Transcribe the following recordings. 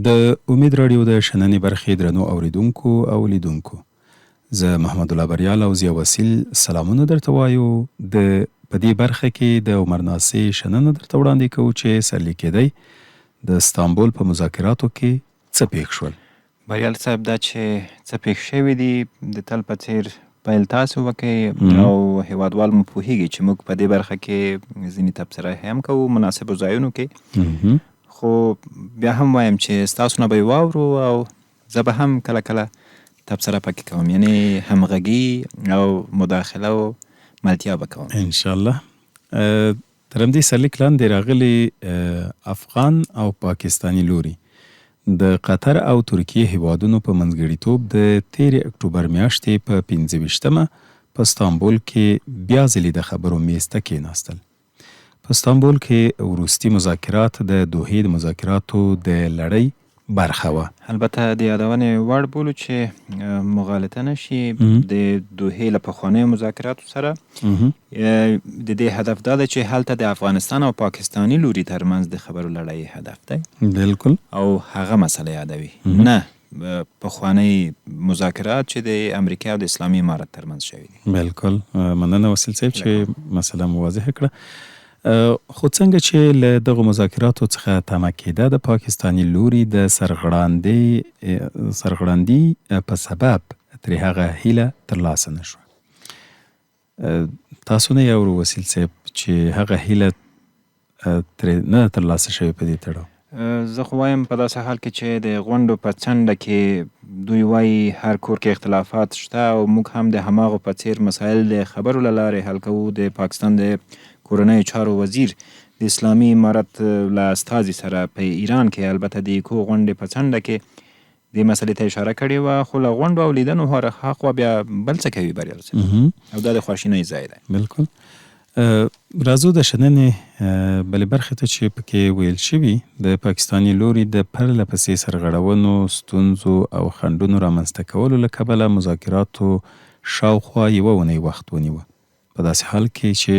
د امید راډیو د شننې برخې درنو اوریدونکو او لیدونکو، زه محمد الله بریال او ضیا وصیل سلامونه درته وایو. د په دې برخه کې د عمر ناصح شننه درته وړاندې کوو چې سرلیک یې دی د ستانبول په مذاکراتو کې څه پېښ شول؟ بریال صاحب دا چې څه پېښ شوي دي، د تل په څېر پیل تاسو وکړئ او هېوادوال مو پوهېږي چې موږ په دې برخه کې ځینې تبصره هم کوو مناسبو ځایونو کې، خو بیا هم وایم چې ستاسو نه به یې واورو او زه به هم کله کله تبصره پکې کوم، یعنې همغږي او مداخله او ملتیا به کوم. انشاالله. تر همدې سرلیک لاندې راغلي، افغان او پاکستاني لوري د قطر او ترکیې هېوادونو په منځګړیتوب د تېرې اکټوبر میاشتې په 25 مه په ستانبول کې بیا ځلي د خبرو میز ته کېناستل. په ستانبول کې وروستي مذاکرات د دوحې د مذاکراتو د لړۍ برخه وه. البته د یادونې وړ بولو چې مغالطه نه شي، د دوحې له پخوانیو مذاکراتو سره د دې هدف دا دی چې هلته د افغانستان او پاکستاني لوري ترمنځ د خبرو لړۍ هدف دی. بالکل. او هغه مسله یادوي، نه پخوانۍ مذاکرات چې د امریکا او د اسلامي امارت ترمنځ شوي دي. بالکل، مننه وصیل صاحب چې مسله مو واضحه کړه. خو څنګه چې له دغو مذاکراتو څخه تمه کېده، د پاکستاني لوري د سرغړاندې سرغړاندي په سبب ترې هغه هیله ترلاسه نه شوه. تاسو نه یې اورو وصیل صاحب چې هغه هیله ترې نه ده ترلاسه شوې په دې تړاو؟ زه خو وایم په داسې حال کې چې د غونډو په څنډه کې دوی وايي هر کور کې اختلافات شته او موږ هم د هماغو په څېر مسایل د خبرو له لارې حل کوو، د پاکستان د کورنیو چارو وزیر د اسلامي امارت له استازي سره په ایران کې البته د ایکو غونډې په څنډه کې دې مسئلې ته اشاره کړې وه، خو له غونډو او لیدنو هر هاخوا بیا بل څه کوي بریال صاحب او دا د خواشینۍ ځای دی. بالکل. راځو د شننې بلې برخې ته چې پکې ویل شوي، د پاکستاني لوري د پرله پسې سرغړونو، ستونزو او خنډونو رامنځته کولو له کبله مذاکراتو شاوخوا یوه اونۍ وخت ونیوه. په داسې حال کې چې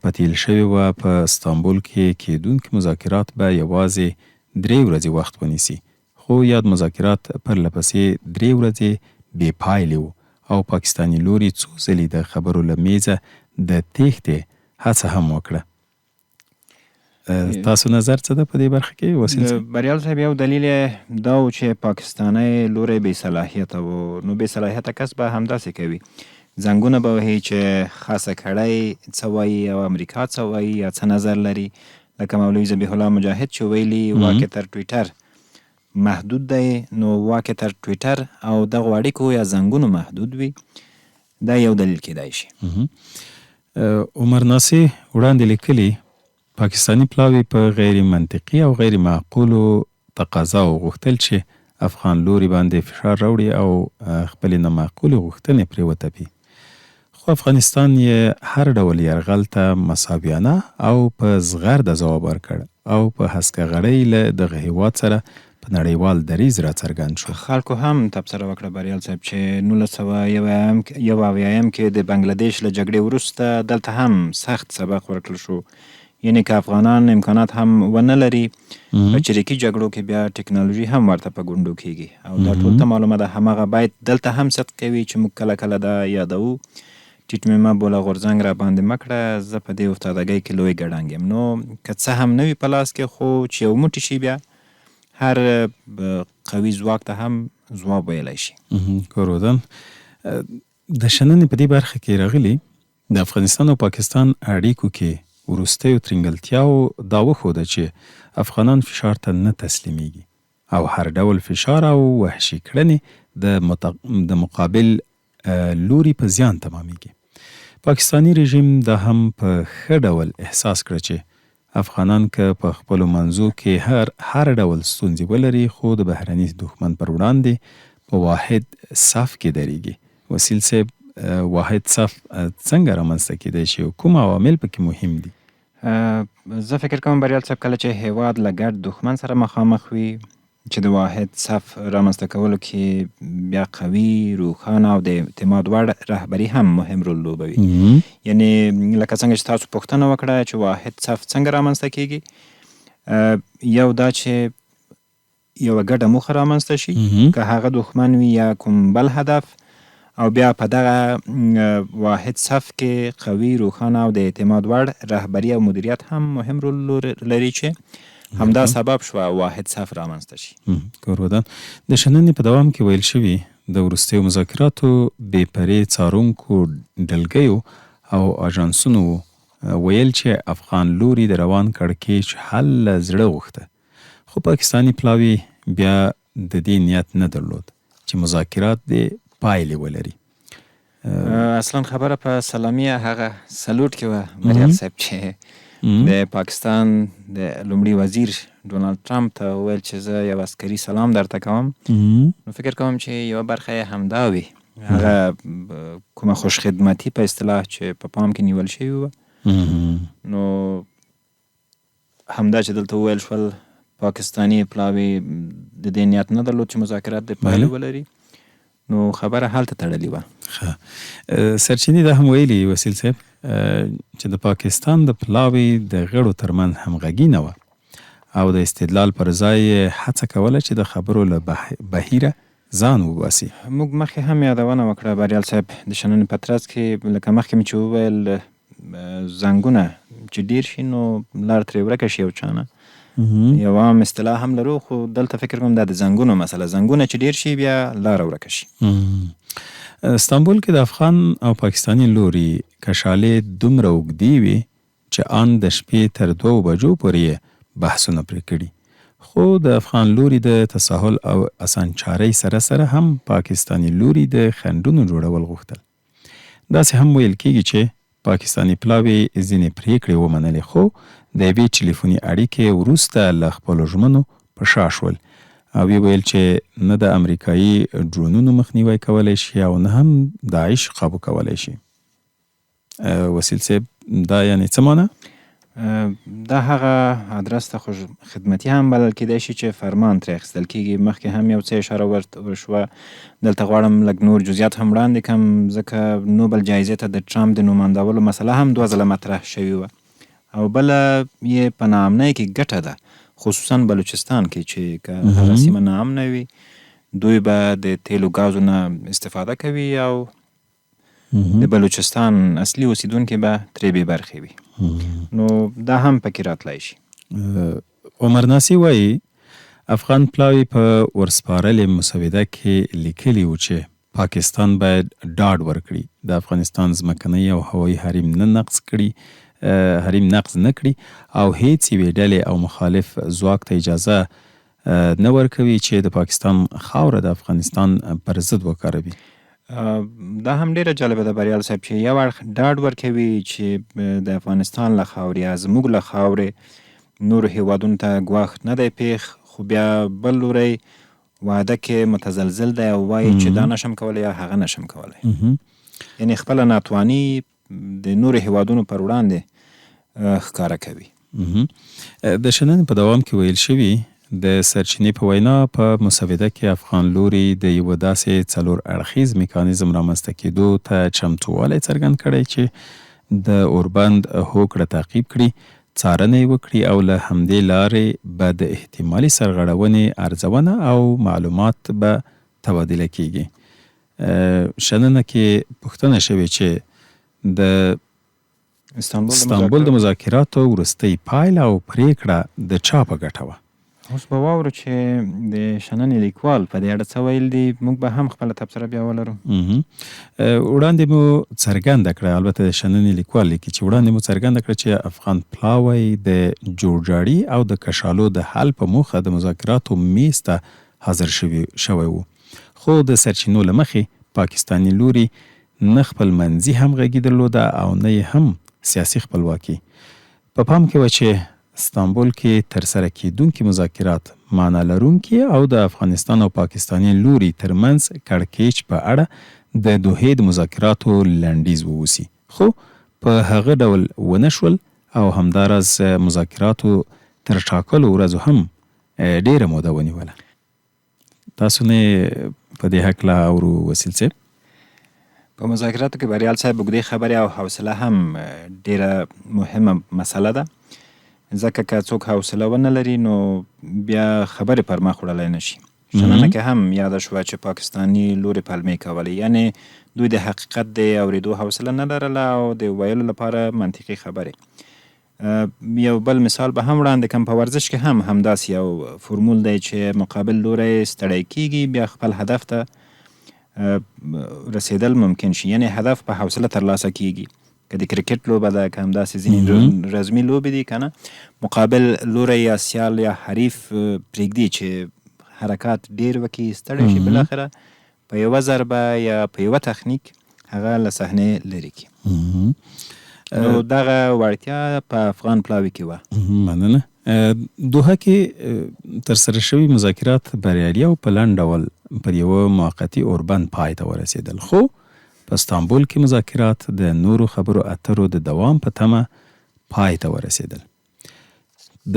پتېیل شوې وه په استانبول کې کېدونکي مذاکرات به یوازې درې ورځې وخت ونیسي، خو یاد مذاکرات پرله پسې درې ورځې بې پایلې وو او پاکستاني لوري څو ځلي د خبرو له مېزه د تېښتې هڅه هم وکړه. تاسو نظر څه ده په دې برخه کې وصیل صاحب؟ بریال صاحب یو دلیل یې دا و چې پاکستانی لوری بې صلاحیته و، نو بې صلاحیته کس به همداسې کوي، زنګونه به وهي چې خاصه کړی څه وایي او امریکا څه وایي یا څه نظر لري، لکه مولوي ذبیح الله مجاهد چې ویلي واک یې تر ټویټر محدود دی، نو واک یې تر ټویټر او دغو اړیکو یا زنګونو محدود وي، دا یو دلیل کېدای شي. عمر ناصح وړاندې لیکلي، پاکستاني پلاوي په غیر منطقي او غیر معقولو تقاضاوو غوښتل چې افغان لوري باندې فشار راوړي او خپلې نامعقولې غوښتنې پرې وتپي، خو افغانستان یې هر ډول یرغل ته مساویانه او په زغرده ځواب ورکړ او په هسکه غړۍ له دغه هېواد سره په نړیوال دریځ راڅرګند شو. خلکو هم تبصره وکړه بریال صاحب چې 1971 کې د بنګله دېش له جګړې وروسته دلته هم سخت سبق ورکړل شو، یعنې که افغانان امکانات هم ونه لري په چریکي جګړو کې بیا ټکنالوژي هم ورته په ګونډو کېږي او دا ټول ته معلومه ده، هماغه بیت دلته هم صدق کوي چې موږ کله کله دا یادوو، ټیټ مې مه بوله غورځنګ راباندې مه کړه، زه په دې افتادګۍ کې لوی ګړنګ یم. نو که څه هم نه وي په لاس کې خو چې یو موټی شي بیا هر قوي ځواک ته هم ځواب ویلای شي. کورودن د شننې په دې برخه کې راغلي، د افغانستان او پاکستان اړیکو کې وروستیو ترینګلتیاوو دا وښوده چې افغانان فشار ته نه تسلیمیږي او هر ډول فشار او وحشي کړنې د مقابل لوري په زیان تمامیږي. پاکستاني رژیم دا هم په ښه ډول احساس کړه چې افغانان که په خپلو منځو کې هر هر ډول ستونزې ولري خو د بهرني دښمن پر وړاندې په واحد صف کې درېږي. وصیل صیب واحد صف څنګه رامنځته کېدای شي او کوم عوامل پکې مهم دي؟ زه فکر کوم بریال صاحب کله چې هېواد له ګډ دښمن سره مخامخ وي چې د واحد صف رامنځته کولو کې بیا قوي، روښانه او د اعتماد وړ رهبري هم مهم رول لوبوي. یعنې لکه څنګه چې تاسو پوښتنه وکړه چې واحد صف څنګه رامنځته کېږي، یو دا چې یوه ګډه موخه رامنځته شي، که هغه دښمن وي یا کوم بل هدف، او بیا په دغه واحد صف کې قوي، روښانه او د اعتماد وړ رهبري او مدیریت هم مهم رول لري چې همدا سبب شوه واحد صف رامنځته شي. کور ودان. د شننې په دوام کې ویل شوي، د وروستیو مذاکراتو بې پرې څارونکو ډلګیو او اژانسونو ویل چې افغان لوري د روان کړکېچ حل له زړه غوښته، خو پاکستاني پلاوي بیا د دې نیت نه درلود چې مذاکرات دې پایلې ولري. اصلا خبره په سلامیه هغه سلوټ کې وه بریال صاحب، چې د پاکستان د لومړي وزیر ډونالد ټرمپ ته وویل چې زه یو عسکري سلام درته کوم، نو فکر کوم چې یوه برخه یې همدا وي، هغه کومه خوشخدمتي په اصطلاح چې په پام کې نیول شوې وه. نو همدا چې دلته وویل شول، پاکستاني پلاوي د دې نیت نه درلود چې مذاکرات د پایلې ولري، نو خبره هلته تړلې وه. ښه، سرچینې دا هم ویلي وسیل صاحب چې د پاکستان د پلاوي د غړو ترمنځ همغږي نه وه او د استدلال پر ځای یې هڅه کوله چې د خبرو له بهیره ځان وباسي. موږ مخکې هم یادونه وکړه بریال صاحب د شننې په ترڅ کې، لکه مخکې مې چې وویل، زنګونه چې ډېر شي نو لار ترې ورکه شي یو چا نه، یو عام اصطلاح هم لرو، خو دلته فکر کوم دا د زنګونو مسله، زنګونه چې ډېر شي بیا لاره ورکه شي. استانبول کې د افغان او پاکستاني لوري کشالې دومره اوږدې وې چې ان د شپې تر 2 بجو پورې یې بحثونه پرې کړي، خو د افغان لوري د تساهل او اسانچارۍ سره سره هم پاکستاني لوري د خنډونو جوړول غوښتل. داسې هم ویل کېږي چې پاکستاني پلاوي ځینې پرېکړې ومنلې، خو د یوې ټلیفوني اړیکې وروسته له خپلو ژمنو په شا شول او ویې ویل چې نه د امریکایي ډرونونو مخنیوی کولی شي او نه هم داعش قابو کولی شي. وسیل صاحب، دا یعنې څه معنی؟ دا هغه ادرس ته خوش خدمتي هم بلل کېدای شي چې فرمان ترې اخیستل کېږي. مخکې هم یو څه اشاره ورته وشوه، دلته غواړم لږ نور جزئیات هم وړاندې کړم، ځکه نوبل جایزې ته د ټرمپ د نوماندولو مسله هم 2 ځله مطرح شوې وه، او بله یې په ناامنۍ کې ګټه ده، خصوصا بلوچستان کې چې که هغه سیمه ناامنه وي دوی به د تیلو ګازو نه استفاده کوي او د بلوچستان اصلي اوسیدونکي به ترې بې برخې وي، نو دا هم پکې راتلای شي. عمر ناصي وایي، افغان پلاوي په ورسپارلې مسوده کې لیکلي وو چې پاکستان باید ډاډ ورکړي د افغانستان ځمکنی او هوایي حریم نه نقض کړي، حریم نقض نه کړي او هیڅ یوې ډلې او مخالف ځواک ته اجازه نه ورکوي چې د پاکستان خاوره د افغانستان پر ضد وکاروي. دا هم ډېره جالبه ده بریال صاحب، چې یو اړخ ډاډ ورکوي چې د افغانستان له خاورې یا زموږ له خاورې نورو هیوادونو ته ګواښ نه دی پېښ، خو بیا بل لوری وعده کې متزلزل دی او وایي چې دا نشم کولی یا هغه نشم کولی، یعنې خپله ناتواني د نورو هیوادونو پر وړاندې ښکاره کوي. د شننې په دوام کې ویل شوي، د سرچینې په وینا په مسوده کې افغان لوري د یوه داسې 4 اړخیز میکانیزم رامنځته کېدو ته چمتووالی څرګند کړی چې د اوربند هوکړه تعقیب کړي، څارنه یې وکړي او له همدې لارې به د احتمالي سرغړونې ارزونه او معلومات به تبادله کېږي. شننه کې پوښتنه شوې چې د استانبول د مذاکراتو وروستۍ پایله او پرېکړه د چا په ګټه وه؟ اوس به واورو چې د شننې لیکوال په دې اړه څه ویل دي، موږ به هم خپله تبصره بیا ولرو. وړاندې مو څرګنده کړه، البته د شننې لیکوال لیکي چې وړاندې مو څرګنده کړه چې افغان پلاوی د جوړجاړي او د کشالو د حل په موخه د مذاکراتو میز ته حاضر شوی و، خو د سرچینو له مخې پاکستاني لوري نه خپل منځي همغږي درلوده او نه یې هم سیاسي خپلواکي. په پام کې وه چې استانبول کې ترسره کېدونکي مذاکرات معنا لرونکي او د افغانستان او پاکستاني لوري ترمنځ کړکېچ په اړه د دوحې د مذاکراتو لنډیز واوسي، خو په هغه ډول ونه شول او همداراز مذاکراتو تر ټاکلو ورځو هم ډېره موده ونیوله. تاسو نه په دې هکله اورو وسیل صاحب. په مذاکراتو کې بریال صاحب اوږدې خبرې او حوصله هم ډېره مهمه مسله ده. ځکه که څوک حوصله ونه لري نو بیا خبرې پر مخ وړلی نه شي. شننه کې هم یاده شوه چې پاکستاني لوري پلمې کولې، یعنې دوی د حقیقت د اورېدو حوصله نه لرله او د ویلو لپاره منطقي خبرې. یو بل مثال به هم وړاندې کړم، په ورزش کې هم همداسې یو فورمول دی چې مقابل لوری ستړی کېږي، بیا خپل هدف ته رسېدل ممکن شي، یعنې هدف په حوصله ترلاسه کېږي. که د کرکټ لوبه ده، که همداسې ځینې رزمي لوبې دي، که نه مقابل لوری یا سیال یا حریف پرېږدي چې حرکات ډېر وکړي، ستړی شي، بالاخره په یوه ضربه یا په یوه تخنیک هغه له صحنې لرې کړي. نو دغه وړتیا په افغان پلاوي کې وه. مننه. دوحه کې ترسره شوي مذاکرات بریالي او په لنډ ډول پر یوه موقتي اوربند پای ته ورسېدل، خو په استانبول کې مذاکرات د نورو خبرو اترو د دوام په تمه پای ته ورسېدل.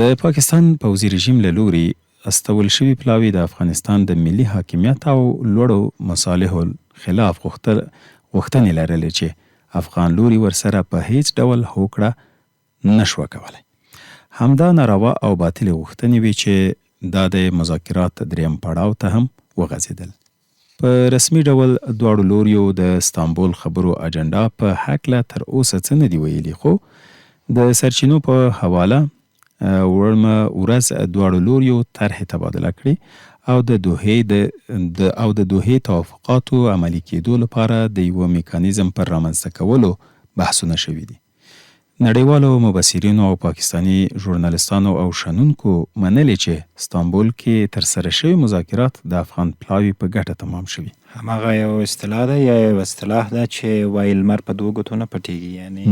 د پاکستان پوځي رژیم له لوري استول شوي پلاوي د افغانستان د ملي حاکمیت او لوړو مصالحو خلاف غوښتنې لرلې چې افغان لوري ورسره په هېڅ ډول هوکړه نه شوه کولای. همدا ناروا او باطلې غوښتنې وې چې دا دی مذاکرات درېیم پړاو ته هم وغځېدل. په رسمي ډول دواړو لوریو د ستانبول خبرو اجنډا په هکله تر اوسه څه نه دي ویلي، خو د سرچینو په حواله وړمه ورځ دواړو لوریو طرحې تبادله کړې او د دوحې د او د دوحې توافقاتو عملي کېدو لپاره د یوه میکانیزم پر رامنځته کولو بحثونه شوي دي. نړیوالو مبصرینو او پاکستاني ژورنالستانو او شنونکو منلې چې ستانبول کې ترسره شوي مذاکرات د افغان پلاوي په ګټه تمام شوي. هماغه یو اصطلاح ده یا یوه اصطلاح ده چې وایي لمر په دوو ګوتو نه پټېږي، یعنې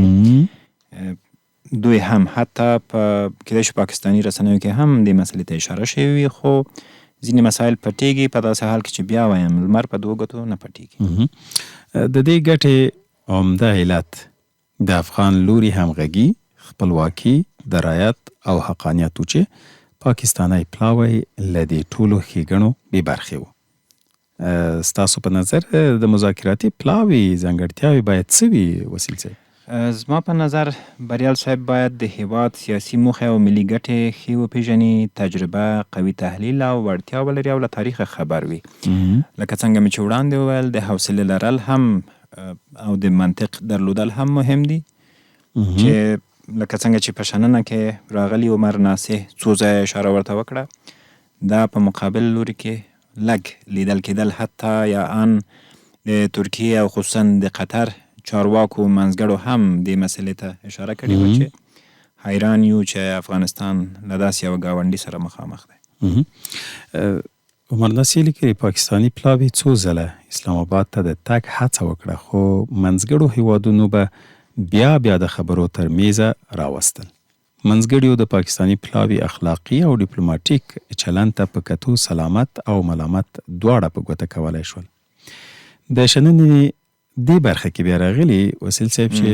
دوی هم حتی په کېدای شي پاکستاني رسنیو کې هم دې مسئلې ته اشاره شوې وي، خو ځینې مسایل پټېږي، په داسې حال کې چې بیا وایم لمر په دوو ګوتو نه پټېږي. د دې ګټې عمده علت د افغان لوري همغږي، خپلواکي، درایت او حقانیت و چې پاکستانی پلاوی له دې ټولو ښېګڼو بې برخې و. ستاسو په نظر د مذاکراتي پلاوي ځانګړتیاوې باید څه وي وصیل صاحب؟ زما په نظر بریال صاحب باید د هېواد سیاسي موخې او ملي ګټې ښې وپېژني، تجربه، قوي تحلیل او وړتیا ولري او له تاریخه خبر وي. لکه څنګه مې چې وړاندې وویل، د حوصلې لرل هم او د منطق درلودل هم مهم دي چې لکه څنګه چې په شننه کې راغلي عمر ناصح څو ځایه اشاره ورته وکړه، دا په مقابل لوري کې لږ لیدل کېدل، حتی یا ان د ترکیې او خصوصا د قطر چارواکو منځګړو هم دې مسئلې ته اشاره کړې وه چې حیران یو چې افغانستان له داسې یوه ګاونډي سره مخامخ دی. عمر نصیر لیکلي، پاکستاني پلاوي څو ځله اسلام اباد ته د تګ هڅه وکړه، خو منځګړو هېوادونو به بیا بیا د خبرو تر مېزه راوستل. منځګړیو د پاکستاني پلاوي اخلاقي او ډیپلوماټیک چلند ته په کتو سلامت او ملامت دواړه په ګوته کولای شول. د شننې دې برخه کې بیا راغلي وصیل صاحب چې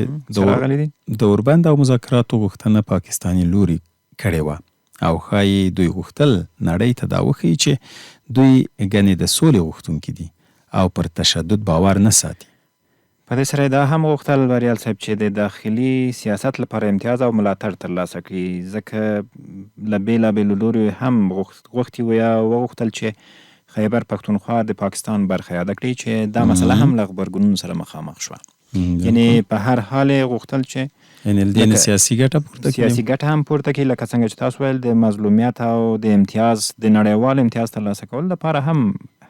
د اوربند او مذاکراتو غوښتنه پاکستاني لوري کړې وه او ښايي دوی غوښتل نړۍ ته دا وښيي چې دوی ګنې د سولې غوښتونکي دي او پر تشدد باور نه ساتي. په دې سره یې دا هم غوښتل بریال صاحب چې د داخلي سیاست لپاره امتیاز او ملاتړ ترلاسه کړي، ځکه له بېلابېلو لوریو یې هم غوښتي وو یا وغوښتل چې خیبر پښتونخوا د پاکستان برخه یاده کړي چې دا مسله هم له غبرګونونو سره مخامخ شوه. یعنې په هر حال یې غوښتل چې یعنې له دې نه سیاسي ګټه پورته کړي، سیاسي ګټه هم پورته کړي، لکه څنګه چې تاسو ویل د مظلومیت او د امتیاز د نړیوال امتیاز ترلاسه کولو لپاره هم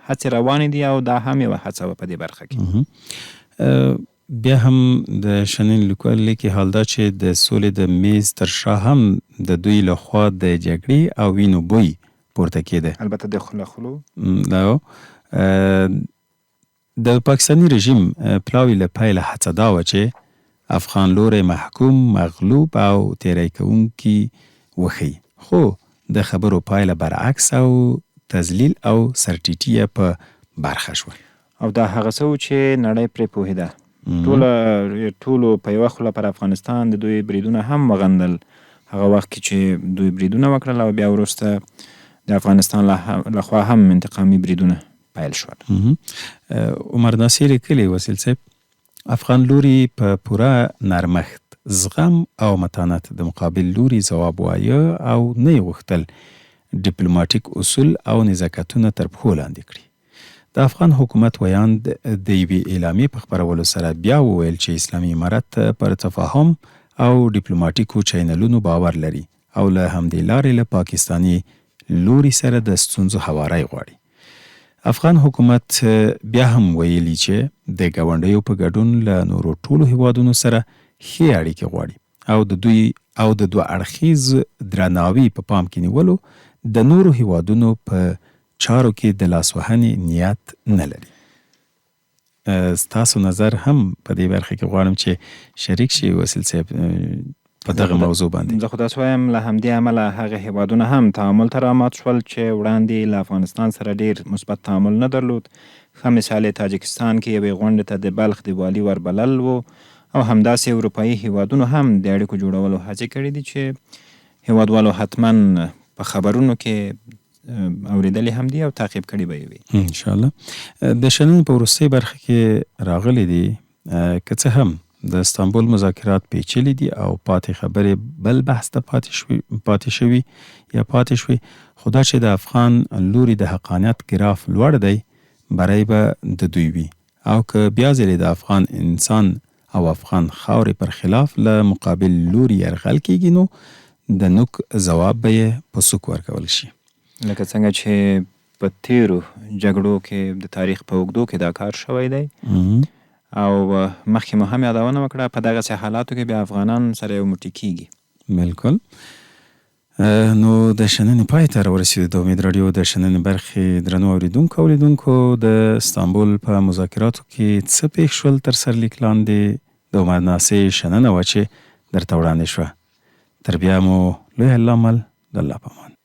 هڅې روانې دي او دا هم یوه هڅه وه په دې برخه کې. بیا هم د شننې لیکوال لیکي، حال دا چې د سولې د میز تر شا هم د دوی له خوا د جګړې او وینو بوی پورته کېده. البته د له خولو. د پاکستاني رژیم پلاوي له پیله هڅه دا وه چې افغان لوری محکوم، مغلوب او تېری کوونکي وښيي، خو د خبرو پایله برعکس او تذلیل او سرټیټي یې په برخه شوه. او دا هغه څه وو چې نړۍ پرې پوهېده. ټوله ټولو په یوه خوله پر افغانستان د دوی بریدونه هم وغندل، هغه وخت کې چې دوی بریدونه وکړل او بیا وروسته د افغانستان له خوا هم انتقامي بریدونه پیل شول. عمر ناصر لیکلي، وصیل صاحب، افغان لوري په پوره نرمښت زغم او متانت د مقابل لوري ځواب وایه او نه یې غوښتل ډیپلوماټیک اصول او نزاکتونه تر پښو لاندې کړي. د افغان حکومت ویاند د یوې اعلامیې په خپرولو سره بیا وویل چې اسلامي امارت پر تفاهم او ډیپلوماټیکو چینلونو باور لري او له همدې لارې له پاکستاني لوري سره د ستونزو هواری غواړي. افغان حکومت بیا هم ویلي چې د ګاونډیو په ګډون له نورو ټولو هېوادونو سره ښې اړیکې غواړي او د دوی او د دوه اړخیز درناوي په پام کې نیولو د نورو هېوادونو په چارو کې د لاسوهنې نیت نه لري. ستاسو نظر هم په دې برخه کې غواړم چې شریک شي وصیل صاحب په دغه موضوع باندې. زه خو داسې وایم له همدې امله هغه هېوادونه هم تعامل ته رامات شول چې وړاندې یې له افغانستان سره ډېر مثبت تعامل نه درلود. ښه مثال یې تاجکستان کې یوې غونډې ته د بلخ د والي وربلل و او همداسې اروپايي هېوادونو هم د اړیکو جوړولو هڅې کړې دي چې هېوادوالو حتما په خبرونو کې اورېدلې هم دي او تعقیب کړي به یې وي. ان شاء الله. د شننې په وروستۍ برخه کې راغلي دي، که څه هم د استانبول مذاکرات پیچلي دي او پاتې خبرې بل بحث ته پاتې شوي پاتې شوي یا پاتې شوې، خو دا چې د افغان لوري د حقانیت ګراف لوړ دی، بری به د دوی وي او که بیا ځلې د افغان انسان او افغان خاورې پر خلاف له مقابل لوري یرغل کېږي نو د نوک ځواب به یې په سوک ورکول شي. لکه څنګه چې په تېرو جګړو کې د تاریخ په اوږدو کې دا کار شوی دی او مخکې مو هم یادونه وکړه په دغسې حالاتو کې بیا افغانان سره یو موټي کېږي. بلکل. نو د شننې پای ته راورسېدو. د امید راډیو د شننې برخې درنو اورېدونکو او لیدونکو د استانبول په مذاکراتو کې څه پېښ شول تر سرلیک لاندې د عمر ناصح شننه وه چې درته وړاندې شوه. تر بیا مو لوی الله مل د الله په امان.